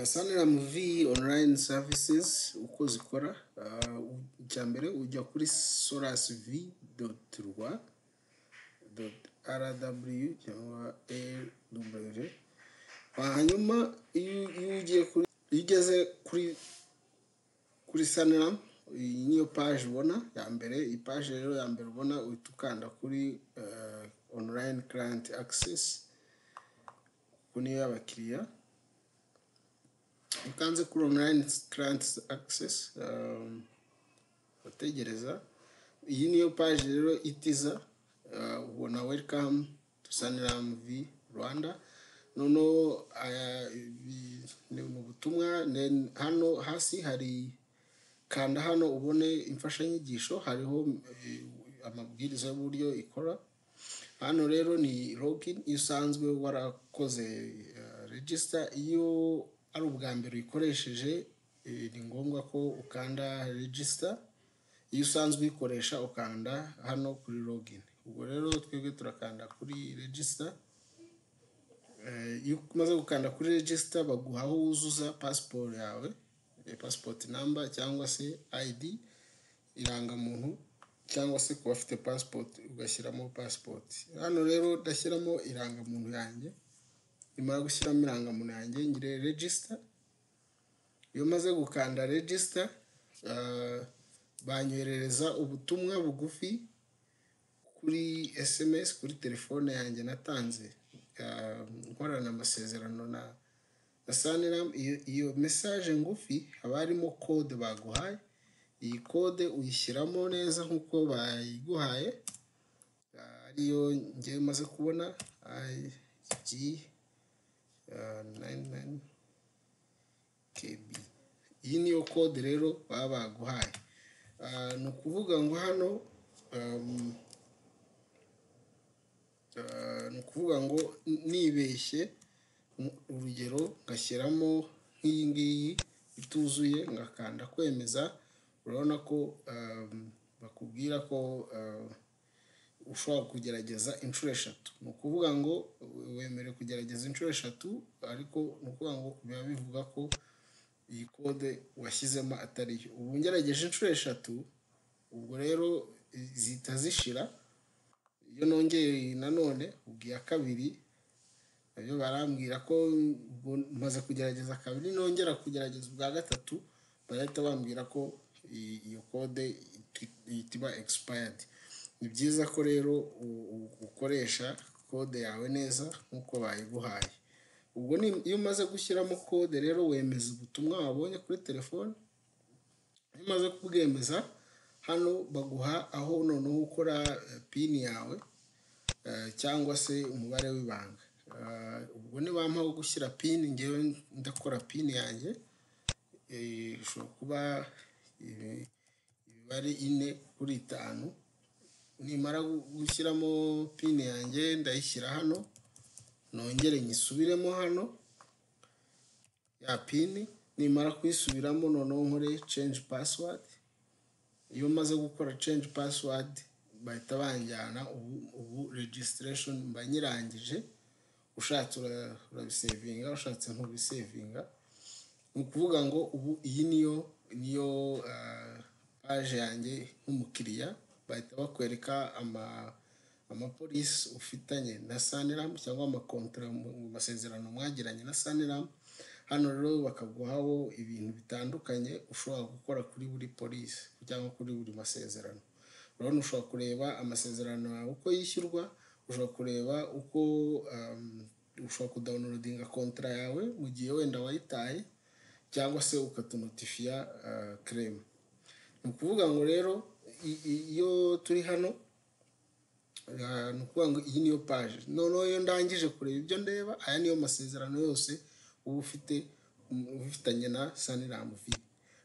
Sanlam V online services uko zikora: icya mbere ujya kuri solasv.rwa.rw cyangwa rw. Hanyuma iyo ugiye kuri, iyo ugeze kuri Sanlam, iyi niyo page ubona ya mbere. Iyi page rero ya mbere ubona, uhita ukanda kuri online client access, kuko niyo y'abakiriya. Ukanze kuri online client access, utegereza. Iyi niyo page rero itiza, ubona "Welcome to Sanlam V Rwanda". Noneho aya ni ubutumwa. Then hano hasi hari "Kanda hano ubone imfashanyigisho", hariho amabwiriza y'uburyo ikora. Hano rero ni login, iyo usanzwe warakoze register. Iyo ari ubwa mbere uyikoresheje, ni ngombwa ko ukanda register. Iyo usanzwe uyikoresha, ukanda hano kuri login. Ubwo rero twebwe turakanda kuri register. Iyo umaze gukanda kuri register, baguha aho wuzuza passport yawe, passport number cyangwa se ID, irangamuntu, cyangwa se ku bafite passport ugashyiramo passport. Hano rero ndashyiramo irangamuntu yanjye. Nimara gushyiramo irangamuntu yanjye, ngire register. Iyo maze gukanda register, banyoherereza ubutumwa bugufi kuri SMS, kuri telefone yanjye natanze nkorana amasezerano na Sanlam. Iyo message ngufi haba harimo code baguhaye. Iyi code uyishyiramo neza nk'uko bayiguhaye, ariyo ngewe maze kubona, IG 99 KB. Iyi niyo code rero baba baguhaye. Ni ukuvuga ngo hano ni ukuvuga ngo nibeshye, urugero ngashyiramo nk'iyi ngiyi ituzuye, ngakanda kwemeza, urabona ko bakubwira ko ushobora kugerageza inshuro eshatu. Ni ukuvuga ngo wemerewe kugerageza inshuro eshatu, ariko ni ukuvuga ngo biba bivuga ko iyi code washyizemo atariyo. Ubu ngerageje inshuro eshatu, ubwo rero zihita zishira. Iyo nongeye nanone ubwo iya kabiri, nabyo barambwira ko ubwo maze kugerageza kabiri, nongera kugerageza ubwa gatatu, barahita bambwira ko iyo code ihita iba expired. Ni byiza ko rero ukoresha code yawe neza nk'uko bayiguhaye. Ubwo iyo umaze gushyiramo code rero, wemeza ubutumwa wabonye kuri telefone. Iyo umaze kubwemeza, hano baguha aho noneho ukora PIN yawe cyangwa se umubare w'ibanga. Ubwo nibampa wo gushyira PIN, ngewe ndakora PIN yanjye, ishobora kuba imibare ine kuri itanu. Nimara gushyiramo PIN yanjye, ndayishyira hano, nongere nyisubiremo hano ya PIN. Nimara kuyisubiramo, noneho nkore change password. Iyo maze gukora change password, bahita banjyana. Ubu registration mba nyirangije. Ushatse urabisevinga, ushatse ntubisevinga. Ni ukuvuga ngo ubu iyi niyo page yanjye nk'umukiriya. Bahita bakwereka amapolisi ufitanye na Sanlam cyangwa amakontara mu masezerano mwagiranye na Sanlam. Hano rero bakaguhaho ibintu bitandukanye ushobora gukora kuri buri polisi cyangwa kuri buri masezerano. Urabona ushobora kureba amasezerano yawe uko yishyurwa, ushobora kureba uko ushobora kudownloadinga kontara yawe mu gihe wenda wayitaye, cyangwa se ukatunotifiya claim. Ni ukuvuga ngo rero iyo turi hano, ni ukuvuga ngo iyi niyo page. Noneho iyo ndangije kureba ibyo ndeba, aya niyo masezerano yose uba ufite, ufitanye na Sanlam V. Ni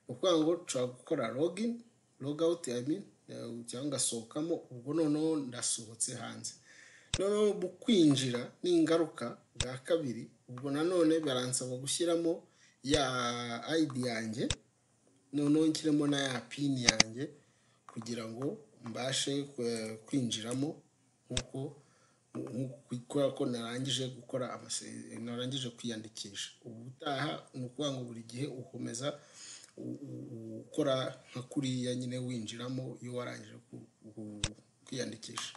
ukuvuga ngo nshobora gukora login, log out, I mean, cyangwa ngasohokamo. Ubwo noneho ndasohotse hanze. Noneho mu kwinjira ni ingaruka bwa kabiri. Ubwo nanone baransaba gushyiramo ya ID yanjye, noneho nshyiremo na ya PIN yanjye kugira ngo mbashe kwinjiramo nk'uko kubera ko narangije gukora, narangije kwiyandikisha. Ubu Ubutaha ni ukuvuga ngo buri gihe ukomeza ukora nka kuriya nyine winjiramo iyo warangije kwiyandikisha.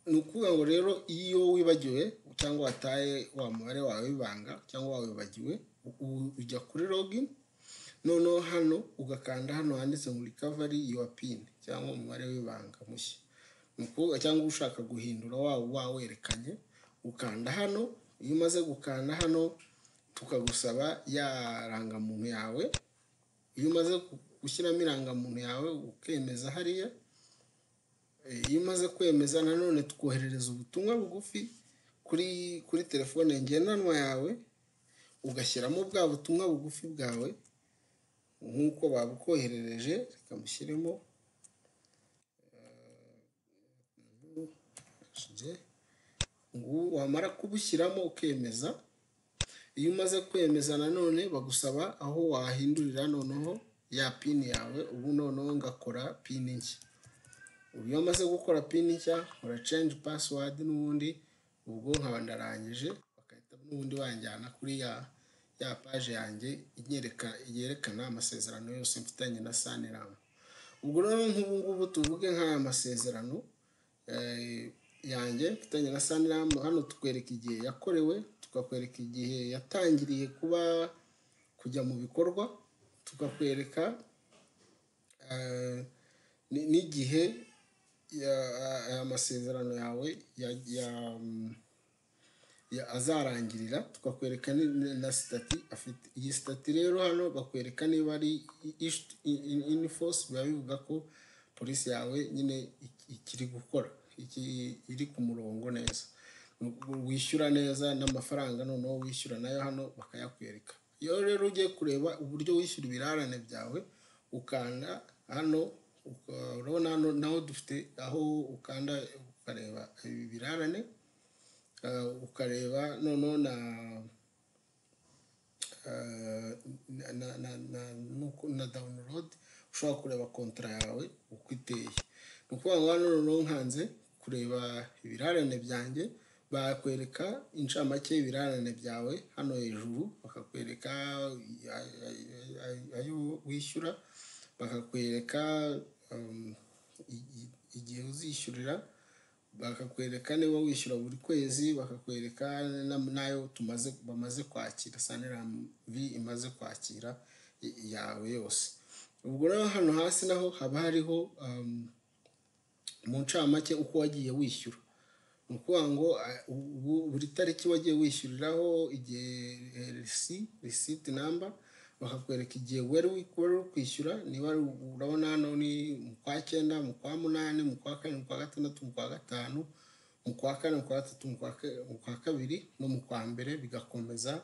Ni ukuvuga ngo rero iyo wibagiwe cyangwa wataye wa mubare wawe w'ibanga cyangwa wawibagiwe, ujya kuri login, noneho hano ugakanda hano handitse ngo "recovery your PIN" cyangwa umubare w'ibanga mushya. Ni ukuvuga cyangwa ushaka guhindura waba wawerekanye, ukanda hano. Iyo umaze gukanda hano, tukagusaba ya rangamuntu yawe. Iyo umaze gushyiramo irangamuntu yawe, ukemeza hariya. Iyo umaze kwemeza, nanone tukoherereza ubutumwa bugufi kuri telefone ngendanwa yawe, ugashyiramo bwa butumwa bugufi bwawe nk'uko babukoherereje. Reka mushyiremo. Ngubu wamara kubushyiramo ukemeza. Iyo umaze kwemeza, nanone bagusaba aho wahindurira noneho ya PIN yawe. Ubu noneho ngakora PIN nshya. Ubu iyo umaze gukora PIN nshya, nkora change password, n'ubundi ubwo nkaba ndarangije, bagahita n'ubundi banjyana kuri ya page yanjye inyereka yerekana amasezerano yose mfitanye na Sanlam. Ubwo rero nk'ubu ngubu tuvuge nk'aya masezerano yanjye mfitanye na Sanlam, hano tukwereka igihe yakorewe, tukakwereka igihe yatangiriye kuba kujya mu bikorwa, tukakwereka n'igihe aya masezerano yawe azarangirira, tukakwereka na status afite. Iyi status rero hano bakwereka niba ari in force, biba bivuga ko policy yawe nyine ikiri gukora, iri ku murongo neza, wishyura neza n'amafaranga noneho wishyura nayo hano bakayakwereka. Iyo rero ugiye kureba uburyo wishyura ibirarane byawe, ukanda hano. Urabona hano naho dufite aho ukanda ukareba ibirarane, ukareba noneho na download, ushobora kureba contrat yawe uko iteye. Ni ukuvuga ngo hano noneho nkanze kureba ibirarane byanjye, bakwereka incamake y'ibirarane byawe hano hejuru, bakakwereka ayo wishyura, bakakwereka igihe uzishyurira, bakakwereka niba wishyura buri kwezi, bakakwereka n'ayo tumaze bamaze kwakira, Sanlam imaze kwakira yawe yose. Ubwo rero hano hasi naho haba hariho mu ncamake uko wagiye wishyura. Ni ukuvuga ngo ubu buri tariki wagiye wishyuriraho, igihe, receipt number, bakakwereka igihe wari uri kwishyura. Niba urabona hano ni mu kwa cyenda, mu kwa munani, mu kwa kane, mu kwa gatandatu, mu kwa gatanu, mu kwa kane, mu kwa gatatu, mu kwa kabiri no mu kwa mbere, bigakomeza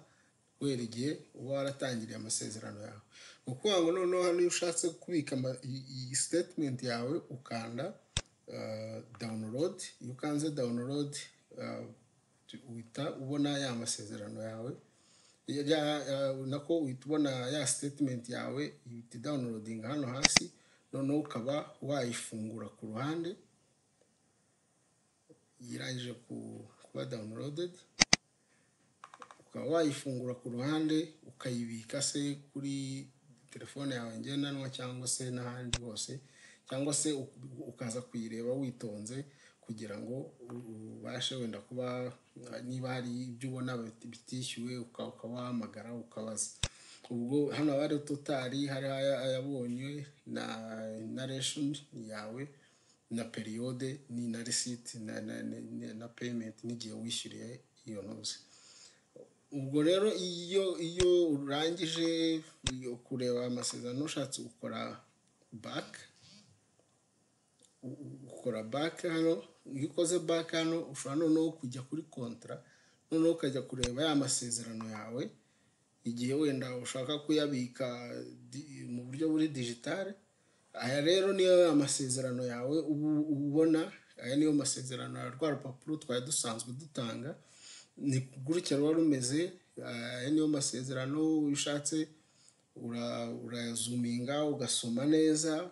guhera igihe uba waratangiriye amasezerano yawe. Ni ukuvuga ngo noneho hano iyo ushatse kubika iyi statement yawe, ukanda download. Iyo ukanze download, uhita ubona ya masezerano yawe, nako uhita ubona ya statement yawe, ihita downloading hano hasi, noneho ukaba wayifungura ku ruhande. Irangije kuba downloaded, ukaba wayifungura ku ruhande, ukayibika se kuri telefone yawe ngendanwa cyangwa se n'ahandi hose, cyangwa se ukaza kuyireba witonze kugira ngo ubashe wenda kuba niba hari ibyo ubona bitishyuwe, ukaba wahamagara ukabaza. Ubwo hano haba hari total, hari ayabonywe na narration yawe na period ni na receipt na payment n'igihe wishyuriye iyo ntuzi. Ubwo rero iyo urangije kureba amasezerano, ushatse gukora back, ukora back hano. Iyo ukoze back hano, ushobora noneho kujya kuri contrat, noneho ukajya kureba ya masezerano yawe igihe wenda ushaka kuyabika mu buryo buri digital. Aya rero niyo ya masezerano yawe uba ubona. Aya niyo masezerano ya rwa rupapuro twari dusanzwe dutanga, ni gutya ruba rumeze. Aya niyo masezerano. Iyo ushatse urayazoominga, ugasoma neza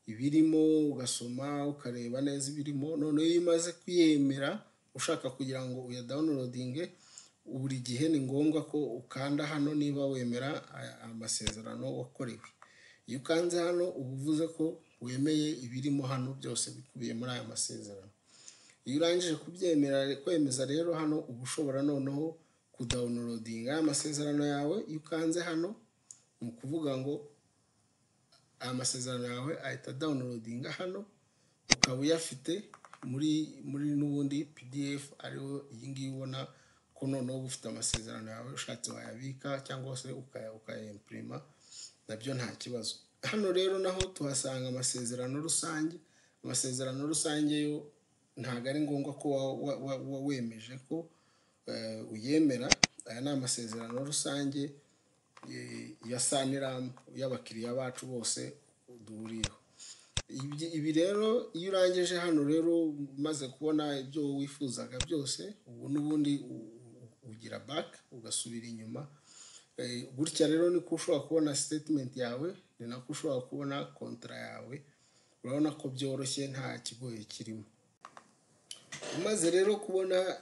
ibirimo, ugasoma ukareba neza ibirimo. Noneho iyo umaze kuyemera, ushaka kugira ngo uyadownloadinge, Buri gihe ni ngombwa ko ukanda hano niba wemera amasezerano wakorewe. Iyo ukanze hano, uba uvuze ko wemeye ibirimo hano byose bikubiye muri aya masezerano. Iyo urangije kubyemera, kwemeza rero, hano uba ushobora noneho kudownloadinga aya masezerano yawe. Iyo ukanze hano, ni ukuvuga ngo aya masezerano yawe ahita downloadinga hano, ukaba uyafite muri n'ubundi PDF, ariwo iyi ngiyi. Ubona ko noneho uba ufite amasezerano yawe, ushatse wayabika cyangwa se ukayempurima, nabyo nta kibazo. Hano rero naho tuhasanga amasezerano rusange. Amasezerano rusange yo ntabwo ari ngombwa ko wemeje ko uyemera. Aya ni amasezerano rusange ya Sanlam y'abakiriya bacu bose duhuriyeho. Ibi rero, iyo urangije hano rero, umaze kubona ibyo wifuzaga byose, ubu n'ubundi ugira back, ugasubira inyuma. Gutya rero niko ushobora kubona statement yawe, ni nako ushobora kubona contrat yawe. Urabona ko byoroshye, nta kigoye kirimo. Umaze rero kubona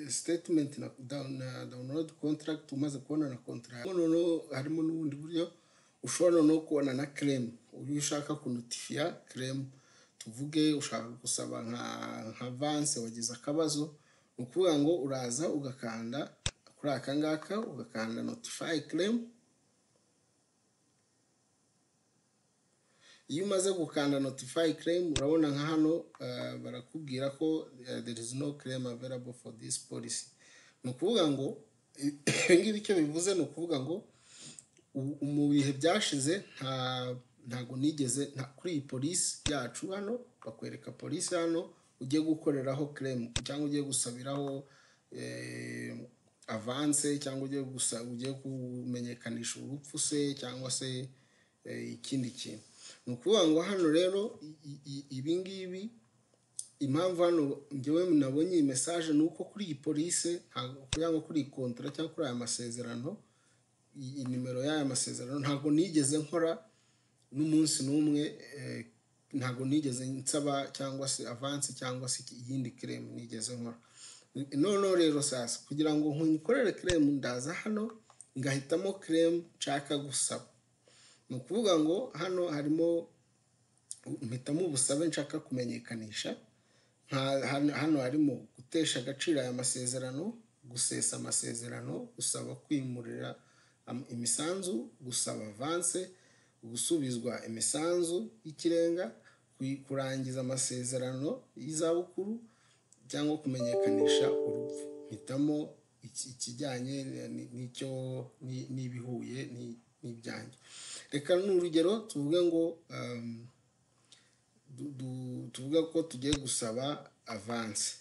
statement na download contract, umaze kubona na contrat, noneho harimo n'ubundi buryo ushobora noneho kubona na claim. Iyo ushaka kunotifiya claim, tuvuge ushaka gusaba nka avance, wagize akabazo, ni ukuvuga ngo uraza ugakanda kuri aka ngaka, ugakanda notify claim. Iyo umaze gukanda notify claim, urabona nka hano barakubwira ko there is no claim available for this policy. Ni ukuvuga ngo ibi ngibi icyo bivuze, ni ukuvuga ngo mu bihe byashize ntago nigeze kuri iyi policy yacu. Hano bakwereka policy hano ugiye gukoreraho claim, cyangwa ugiye gusabiraho avance, cyangwa ugiye gusa ugiye kumenyekanisha urupfu se, cyangwa se ikindi kintu. Ni ukuvuga ngo hano rero ibi ngibi, impamvu hano njyewe nabonye iyi message, ni uko kuri iyi policy, kugira ngo kuri iyi contrat cyangwa kuri aya masezerano, iyi nimero y'aya masezerano, ntabwo nigeze nkora n'umunsi n'umwe, ntabwo nigeze nsaba cyangwa se avance cyangwa se iyindi claim nigeze nkora. Noneho rero sasa, kugira ngo nkorere claim, ndaza hano ngahitamo claim nshaka gusaba. Ni ukuvuga ngo hano harimo, mpitamo ubusabe nshaka kumenyekanisha. Hano harimo gutesha agaciro aya masezerano, gusesa amasezerano, gusaba kwimurira imisanzu, gusaba avance, gusubizwa imisanzu y'ikirenga, kurangiza amasezerano y'izabukuru, cyangwa kumenyekanisha urupfu. Mpitamo ikijyanye n'icyo n'ibihuye n'ibyanjye. Reka ni urugero, tuvuge ngo tuvuge ko tugiye gusaba avance.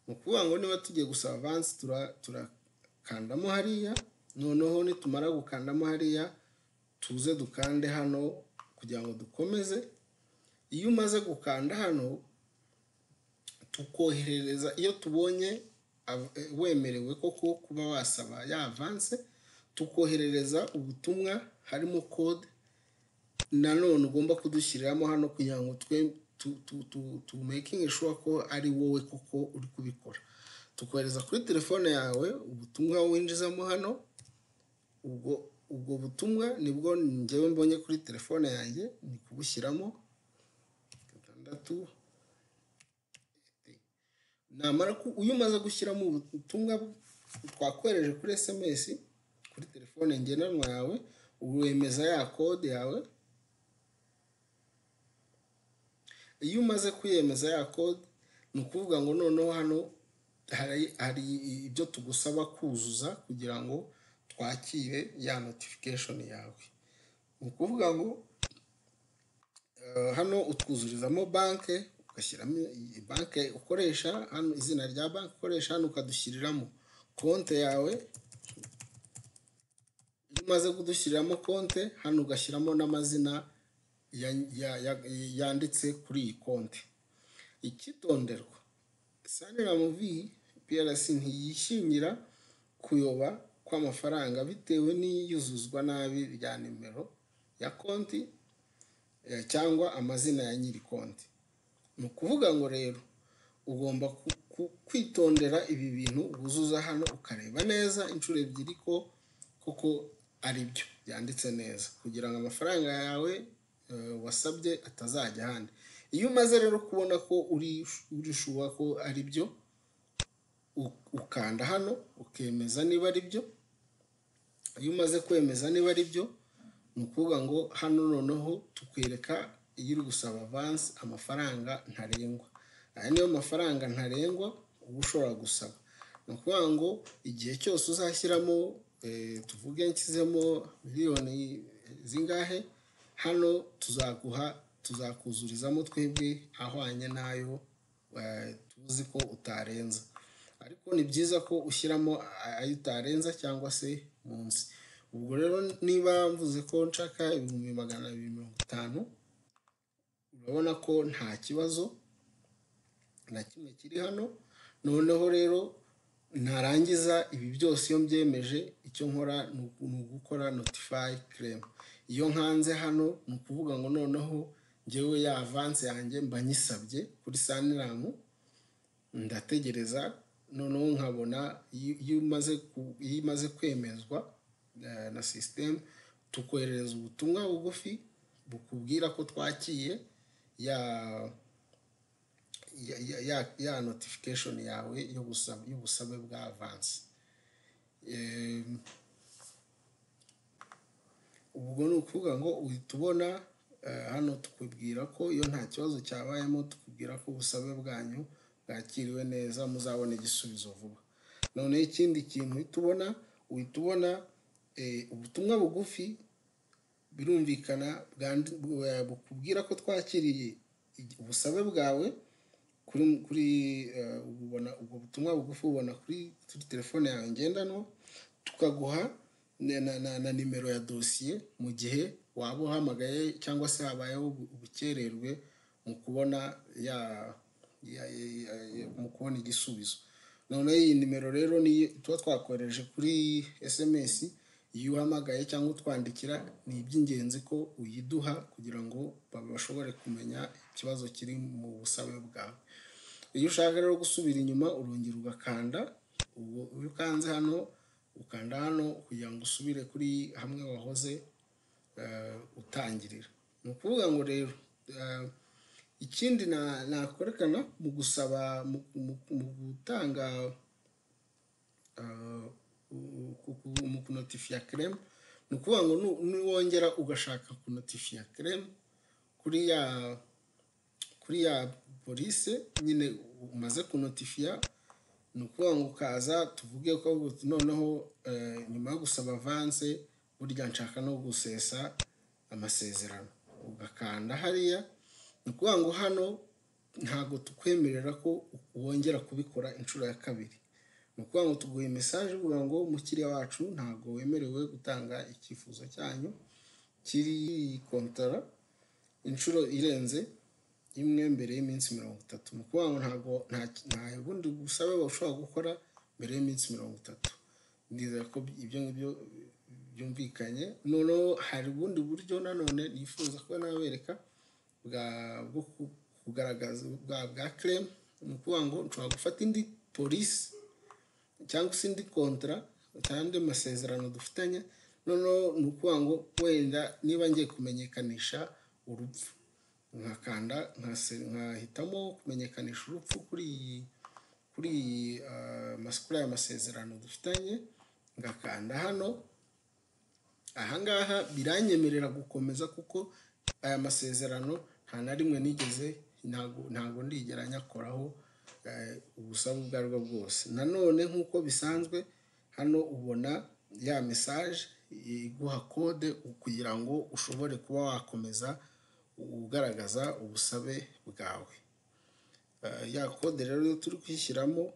Ni ukuvuga ngo niba tugiye gusaba avance, turakandamo hariya. Noneho nitumara gukandamo hariya, tuze dukande hano kugira ngo dukomeze. Iyo umaze gukanda hano, tukoherereza, iyo tubonye wemerewe koko kuba wasaba ya avance, tukoherereza ubutumwa harimo code nanone ugomba kudushyiriramo hano, kugira ngo twe tu making sure ko ari wowe koko uri kubikora. Tukohereza kuri telefone yawe ubutumwa winjizamo hano. Ubwo butumwa nibwo njyewe mbonye kuri telefone yanjye, ni kubushyiramo 6. Namara, iyo umaze gushyiramo ubutumwa twakohereje kuri SMS kuri telefone ngendanwa yawe, wemeza ya code yawe. Iyo umaze kwiyemeza ya code, ni ukuvuga ngo noneho hano hari ibyo tugusaba kuzuza kugira ngo twakire ya notification yawe. Ni ukuvuga ngo hano utwuzurizamo banke, ugashyiramo banke ukoresha hano, izina rya banki ukoresha hano, ukadushyiriramo konte yawe. Iyo umaze kudushyiriramo konte hano, ugashyiramo n'amazina yanditse kuri iyi konti. Icyitonderwa: Sanlam Vi PLC ntiyishingira kuyoba kw'amafaranga bitewe n'iyuzuzwa nabi rya nimero ya konti cyangwa amazina ya nyiri konti. Ni ukuvuga ngo rero ugomba Kwitondera ibi bintu wuzuza hano, ukareba neza inshuro ebyiri ko koko ari byo byanditse neza, kugira ngo amafaranga yawe wasabye atazajya ahandi. Iyo umaze rero kubona ko uri sure ko ari byo, ukanda hano ukemeza niba ari byo. Iyo umaze kwemeza niba ari byo, ni ukuvuga ngo hano noneho tukwereka iyo uri gusaba avance amafaranga ntarengwa. Aya niyo mafaranga ntarengwa uba ushobora gusaba. Ni ukuvuga ngo igihe cyose uzashyiramo, tuvuge nshyizemo miliyoni zingahe hano, tuzaguha, tuzakuzurizamo twebwe ahwanye n'ayo tuzi ko utarenza. Ariko ni byiza ko ushyiramo ayo utarenza cyangwa se munsi. Ubwo rero niba mvuze ko nshaka 250,000, urabona ko nta kibazo na kimwe kiri hano. Noneho rero narangiza ibi byose, iyo mbyemeje, icyo nkora ni ugukora notify claim. Iyo nkanze hano, ni ukuvuga ngo noneho ngewe ya avance yanjye mba nyisabye kuri Sanlam. Ndategereza, noneho nkabona iyo imaze kwemezwa na system, tukoherereza ubutumwa bugufi bukubwira ko twakiye ya notification yawe y'ubusabe bwa avance. Ubwo ni ukuvuga ngo uhita ubona hano tukubwira ko iyo nta kibazo cyabayemo, tukubwira ko ubusabe bwanyu bwakiriwe neza, muzabona igisubizo vuba. Noneho ikindi kintu uhita ubona, uhita ubona ubutumwa bugufi, birumvikana, bukubwira ko twakiriye ubusabe bwawe kuri ubona ubwo butumwa bugufi, ubona kuri telefone yawe ngendanwa. Tukaguha na nimero ya dosiye mu gihe waba uhamagaye cyangwa se habayeho ubukererwe mu kubona ya, ya, ya, ya, mu kubona igisubizo. Noneho iyi nimero rero niyo tuba twakohereje kuri SMS. Iyo uhamagaye cyangwa utwandikira, ni iby'ingenzi ko uyiduha kugira ngo bashobore kumenya ikibazo kiri mu busabe bwawe. Iyo ushaka rero gusubira inyuma, urongera ugakanda. Ubwo iyo ukanze hano, ukanda hano kugira ngo usubire kuri hamwe wahoze utangirira. Ni ukuvuga ngo rero ikindi nakwerekana mu gusaba, mu gutanga, mu kunotifiya claim, ni ukuvuga ngo niwongera ugashaka kunotifiya claim kuri ya police nyine umaze kunotifiya, ni ukuvuga ngo ukaza, tuvuge ko noneho nyuma yo gusaba avance, burya nshaka no gusesa amasezerano, ugakanda hariya. Ni ukuvuga ngo hano ntabwo tukwemerera ko wongera kubikora inshuro ya kabiri. Ni ukuvuga ngo tuguha message ivuga ngo umukiriya wacu, ntabwo wemerewe gutanga icyifuzo cyanyu kiri kontara inshuro irenze imwe mbere y'iminsi 30. Ni ukuvuga ngo ntabwo nta bundi busabe ushobora gukora mbere y'iminsi 30. Ndizera ko ibyo ngibyo byumvikanye. Noneho hari ubundi buryo nanone nifuza kuba nabereka bwo kugaragaza bwa claim. Ni ukuvuga ngo nshobora gufata indi polisi cyangwa se indi kontara cyangwa andi masezerano dufitanye. Noneho ni ukuvuga ngo wenda niba ngiye kumenyekanisha urupfu, nkakanda nkahitamo kumenyekanisha urupfu kuri aya masezerano dufitanye, ngakanda hano. Ahangaha biranyemerera gukomeza kuko aya masezerano nta na rimwe nigeze, ntabwo ndigera nyakoraho ubusabe ubwo ari bwo bwose. Nanone nk'uko bisanzwe, hano ubona ya message iguha code kugira ngo ushobore kuba wakomeza ugaragaza ubusabe bwawe. Ya code rero iyo turi kuyishyiramo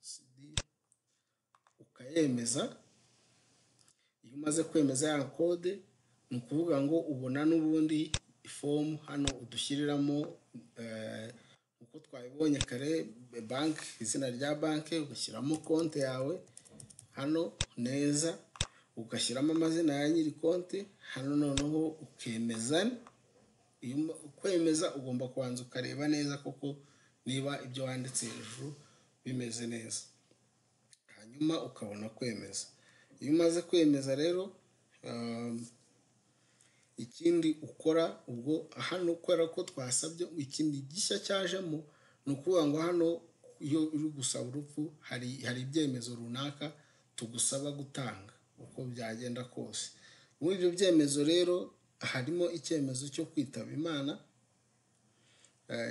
CD, ukayemeza. Iyo umaze kwemeza ya code, ni ukuvuga ngo ubona n'ubundi ifomu hano udushyiriramo uko twabibonye kare: banki, izina rya banki, ugashyiramo konti yawe hano neza, ugashyiramo amazina ya nyiri konti hano, noneho ukemeza. Iyo kwemeza, ugomba kubanza ukareba neza koko. niba ibyo wanditse hejuru bimeze neza, hanyuma ukabona kwemeza. Iyo umaze kwemeza rero, ikindi ukora ubwo hano, kubera ko twasabye ikindi gishya cyajemo, ni ukuvuga ngo hano iyo uri gusaba urupfu hari ibyemezo runaka tugusaba gutanga uko byagenda kose. Muri ibyo byemezo rero harimo icyemezo cyo kwitaba Imana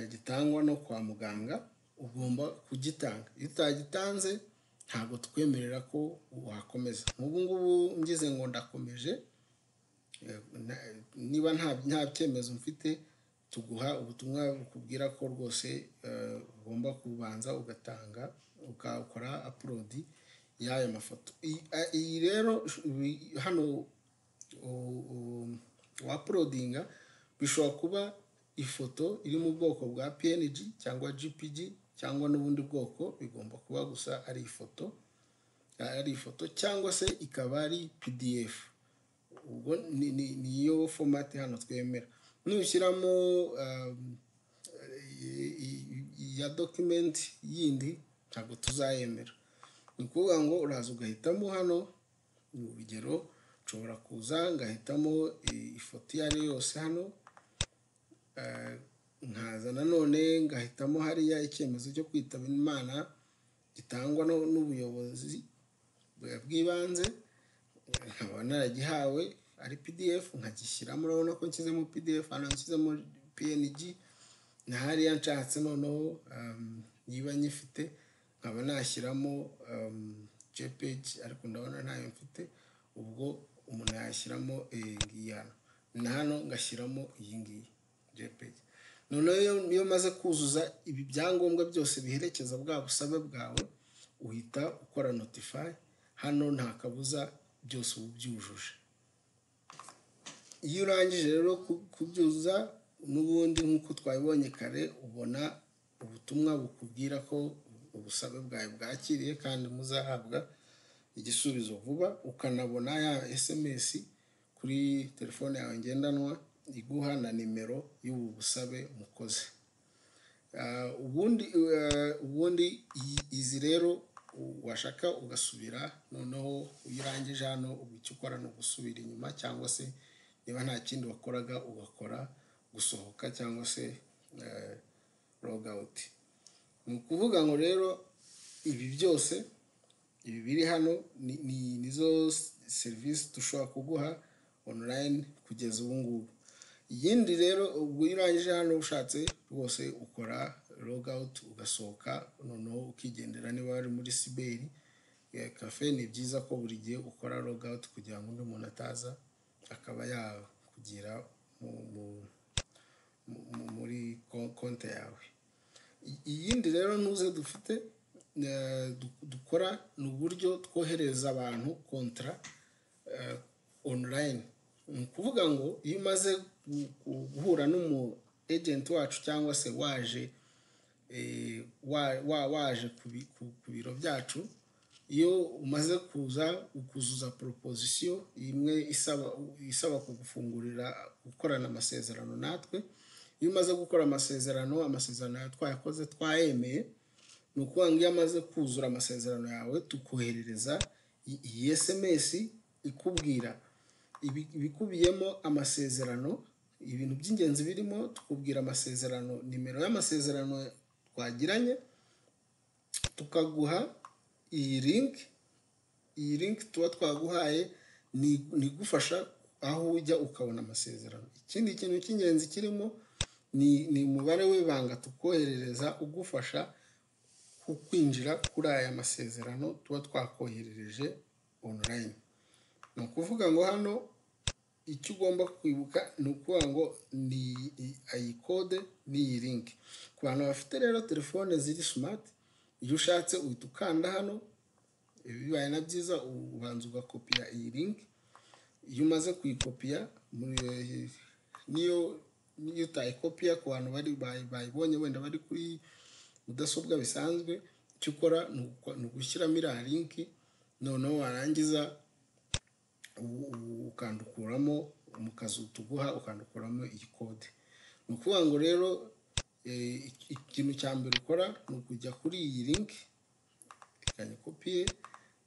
gitangwa no kwa muganga, ugomba kugitanga. Iyo utagitanze ntabwo twemerera ko wakomeza. Nk'ubu ngubu ngize ngo ndakomeje, niba nta cyemezo mfite, tuguha ubutumwa bukubwira ko rwose ugomba kubanza ugatanga, ugakora upload y'aya mafoto. Iyi rero hano wauploadinga bishobora kuba ifoto iri mu bwoko bwa PNG cyangwa JPG cyangwa n'ubundi bwoko, bigomba kuba gusa ari ifoto cyangwa se ikaba ari PDF. Ubwo niyo format hano twemera. Nushyiramo iya document yindi ntabwo tuzayemera. Ni ukuvuga ngo uraza ugahitamo hano, ni urugero nshobora kuza ngahitamo ifoto iyo ari yo yose hano, nkaza nanone ngahitamo hariya icyemezo cyo kwitaba Imana gitangwa n'ubuyobozi bw'ibanze, nkaba naragihawe ari PDF, nkagishyiramo. Urabona ko nshyizemo PDF hano, nshyizemo PNG, na hariya nshatse noneho niba nyifite nkaba nashyiramo JPG, ariko ndabona ntayo mfite. Ubwo umuntu yashyiramo iyi ngiyi hano, na hano ngashyiramo iyi ngiyi JPG. Noneho iyo umaze kuzuza ibi byangombwa byose biherekeza bwa busabe bwawe, uhita ukora notify hano, nta kabuza byose uba ubyujuje. Iyo urangije rero kubyuzuza, n'ubundi nk'uko twabibonye kare, ubona ubutumwa bukubwira ko ubusabe bwawe bwakiriye kandi muzahabwa igisubizo vuba, ukanabona ya SMS kuri telefone yawe ngendanwa iguha na nimero y'ubu busabe mukoze. Ubundi izi rero washaka ugasubira noneho, iyo urangije hano ubu icyo ukora ni ugusubira inyuma, cyangwa se niba nta kindi wakoraga ugakora gusohoka cyangwa se log out. Ni ukuvuga ngo rero ibi byose, ibi biri hano nizo serivisi dushobora kuguha online kugeza ubu ngubu. Iyindi rero, ubwo iyo urangije hano ushatse rwose ukora log out, ugasohoka noneho ukigendera. Niba wari muri cyber cafe, ni byiza ko buri gihe ukora log out kugira ngo undi muntu ataza akaba yakugira muri konti yawe. Iyindi rero ntuze dufite dukora ni uburyo twohereza abantu contrat online. Ni ukuvuga ngo iyo umaze guhura n'umu agent wacu cyangwa se waje ku biro byacu, iyo umaze kuza ukuzuza proposition imwe isaba kugufungurira gukorana amasezerano natwe, iyo umaze gukora amasezerano yawe twayakoze, twayemeye, ni ukuvuga ngo iyo amaze kuzura amasezerano yawe, tukoherereza iyi SMS ikubwira ibikubiyemo amasezerano, ibintu by'ingenzi birimo. Tukubwira amasezerano, nimero y'amasezerano twagiranye, tukaguha iyi link. Iyi link tuba twaguhaye ni igufasha aho ujya ukabona amasezerano. Ikindi kintu cy'ingenzi kirimo ni umubare w'ibanga tukoherereza ugufasha kwinjira kuri aya masezerano tuba twakoherereje online. Ni ukuvuga ngo hano icyo ugomba kwibuka ni ukuvuga ngo ni iyi code n'iyi link. Ku bantu bafite rero telefone ziri smart, iyo ushatse uhita ukanda hano. Bibaye na byiza ubanza ugakopiya iyi link. Iyo umaze kuyikopiya, niyo utayikopiya, ku bantu bari bayibonye wenda bari kuri mudasobwa bisanzwe, icyo ukora ni ugushyiramo iriya link, noneho warangiza ukandukuramo mu kazu tuguha, ukandukuramo iyi code. Ni ukuvuga ngo rero Ikintu cya mbere ukora ni ukujya kuri iyi link. Reka nyikopiye,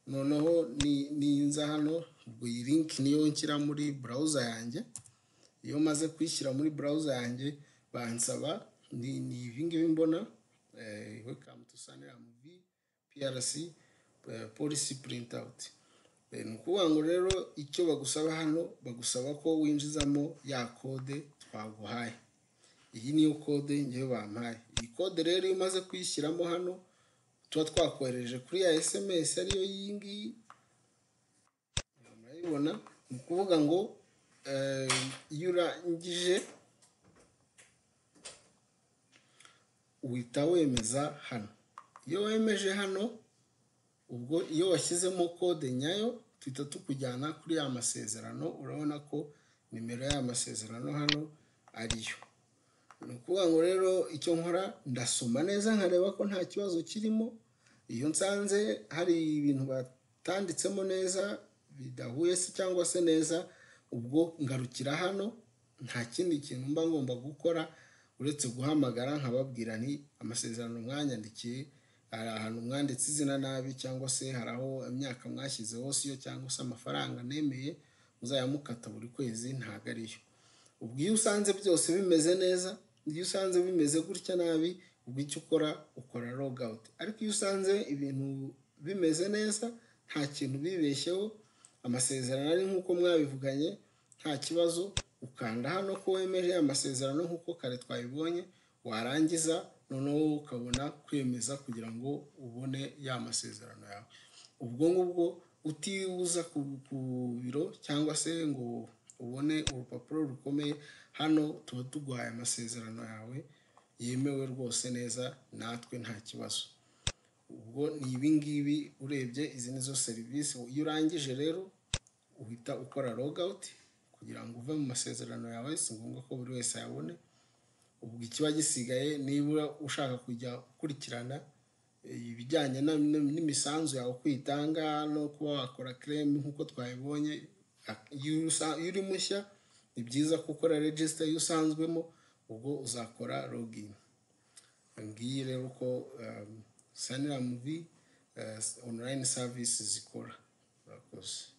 noneho ninza hano, ubwo iyi link niyo nshyira muri browser yanjye. Iyo maze kuyishyira muri browser yanjye, bansaba ni ibi ngibi mbona: "Welcome to Sanlam V PRC policy printout." Ni ukuvuga ngo rero icyo bagusaba hano, bagusaba ko winjizamo ya code twaguhaye. Iyi niyo code ngewe bampaye. Iyi code rero, iyo umaze kuyishyiramo hano, tuba twakohereje kuri ya SMS, ariyo iyi ngiyi murayibona. Ni ukuvuga ngo iyo urangije uhita wemeza hano. Iyo wemeje hano, ubwo iyo washyizemo code nyayo, tuhita tukujyana kuri ya masezerano. Urabona ko nimero y'aya masezerano hano ariyo. Ni ukuvuga ngo rero icyo nkora, ndasoma neza nkareba ko nta kibazo kirimo. Iyo nsanze hari ibintu batanditsemo neza bidahuye se cyangwa se neza, ubwo ngarukira hano. Nta kindi kintu mba ngomba gukora uretse guhamagara nkababwira nti: "Amasezerano mwanyandikiye, hari ahantu mwanditse izina nabi, cyangwa se hari aho imyaka mwashyizeho siyo, cyangwa se amafaranga nemeye muzayamukata buri kwezi ntabwo ariyo." Ubwo iyo usanze byose bimeze neza, iyo usanze bimeze gutya nabi, ubwo icyo ukora, ukora log out. Ariko iyo usanze ibintu bimeze neza, nta kintu bibeshyeho, amasezerano ari nk'uko mwabivuganye, nta kibazo, ukanda hano ko wemeje amasezerano nk'uko kare twabibonye. Warangiza noneho ukabona kwemeza kugira ngo ubone ya masezerano yawe. Ubwo ngubwo utibuza ku biro cyangwa se ngo ubone urupapuro rukomeye, hano tuba tuguhaye amasezerano yawe yemewe rwose neza natwe, nta kibazo. Ubwo ni ibi ngibi urebye, izi ni zo serivisi. Iyo urangije rero uhita ukora log out kugira ngo uve mu masezerano yawe. Si ngombwa ko buri wese ayabone. Ubwo ikiba gisigaye, niba ushaka kujya ukurikirana ibijyanye n'imisanzu yawe uko uyitanga no kuba wakora claim nk'uko twabibonye, iyo uri mushya ni byiza ko ukora register. Iyo usanzwemo, ubwo uzakora login. Ngiyi rero uko Sanlam V online service zikora. Urakoze.